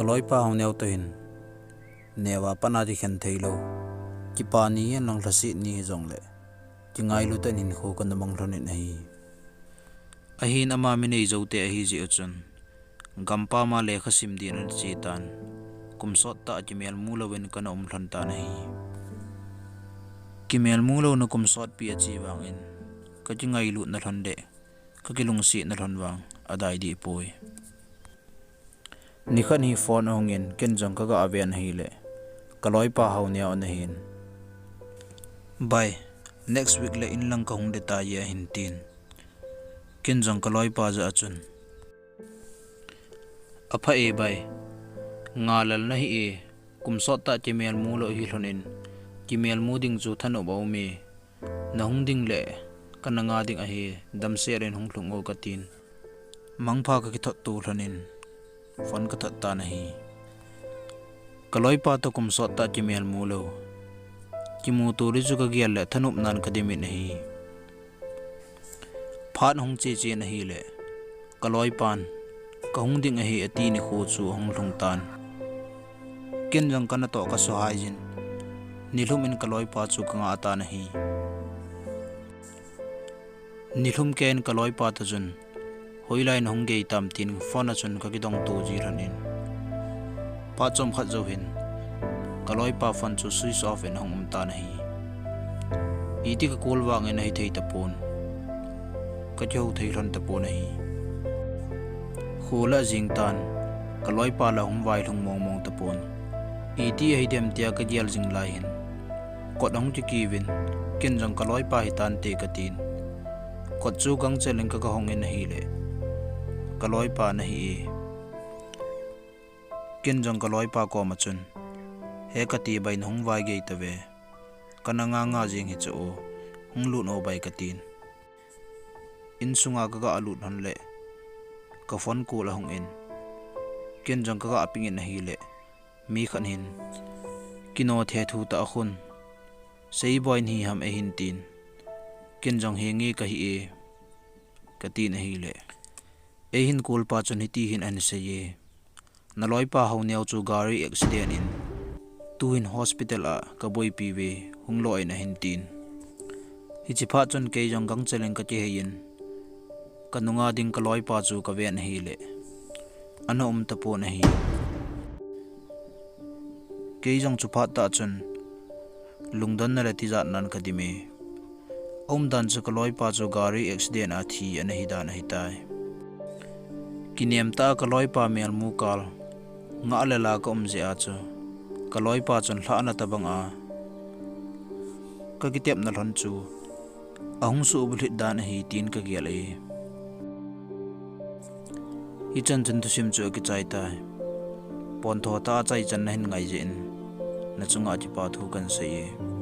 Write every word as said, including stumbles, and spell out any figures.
Loipa Haoneo toh hin neo a pat a kikhen theilou, kipa ni ahin lang lhaset ni hijongle, kingailu tah in hinkho kana mang lhon in ahi. Ahin ama mi neijou te ahi jeh u chun, gampam a lekha sim din ana che tan, kum sot tah a kimelmu louvin kana um lhon tan ahi. Kimelmu louna kum sotpi ache vangin, kakingailutna lhon le kakilungsetna lhon vang adai deh poi. Nikhat hi phone ahung in, ken jong kaga ven ahile, kaloipa Haoneo ana hin, "Bai, next week le inlang kahung ding tai," ahin tin. Ken jong kaloipa jah a chun, "Apha e bai, ngalal nahi e, kum sot tah kimelmu lou ahi lhon in, kimelmu ding chu thanop aum e, nahung ding le kana nga ding ahi, damsel in hung lhung o," katin. Mangpha kakithot to lhon in, phone kathot tan ahi. Kaloipa toh kum sot tah kimelmu lou, kimuto ding chu kagel le thanop nan kadim in ahi. Phat hung che chen ahile, kaloipan, "Kahung ding ahi," ati nikho chu ahung lhung tan. Ken jong kanatoh kasuhai jin, nilhum in kaloipa chu kanga tan ahi. Nilhum kei in kaloipa toh chun, "Hoilai nahung gei tam?" tin phone a chun kakidong to ji lhon in, phat chomkhat jou hin, kaloipa phone chu switch off in ahung um tan ahi. Iti ka call vangin ahithei tapon, kakihou thei lhon tapon ahi. Kho la jing tan, kaloipa la hung vailhung mongmong tapon. Iti ahidem tia kagel jing lai hin, kot ahung kikiuvin, ken jong kaloipa hitante katin. Kot chu gangchel in kaga hong in ahile, "Kaloipa nahi e?" Ken jong kaloipa koma chun, "He," kati, "bai, nahung vai gei tave. Kana nga nga jeng hichu o, hung lut o bai," katin. Insunga kaga lut lhon le, ka phone call ahung in, ken jong kaga ping in ahile, mi khat hin, "Kino thethu tah a khun, Seiboi nahi ham e?" ahin tin. Ken jong, "Henge kahi e," katin ahile, eihin call pa chun hiti hin ahin sei e, "Naloipa Haoneo chu gari accident in tuhin hospital a kaboipi uve, hung lo in," ahin tin. Hiche phat chun kei jong gangchel in kakihei in, kanunga ding kaloipa chu kaven ahile, ana um tapon ahi. Kei jong chuphat tah chun lungdonna le tijatnan kadim e. Aumdan chu kaloipa chu gari accident a thi ana hidan ahitai. Kinem tah a kaloipa melmu kal, ngah le la kaum jeh a chu, kaloipa chun lhahna tobang a kakitepna lhon chu ahung suhbulhit dan ahi tin kagel e. Hichan chun thusim chu akichai tai. Pontho tah a chaichan nahin ngai jeh in, nachunga kipa thu kahin sei e.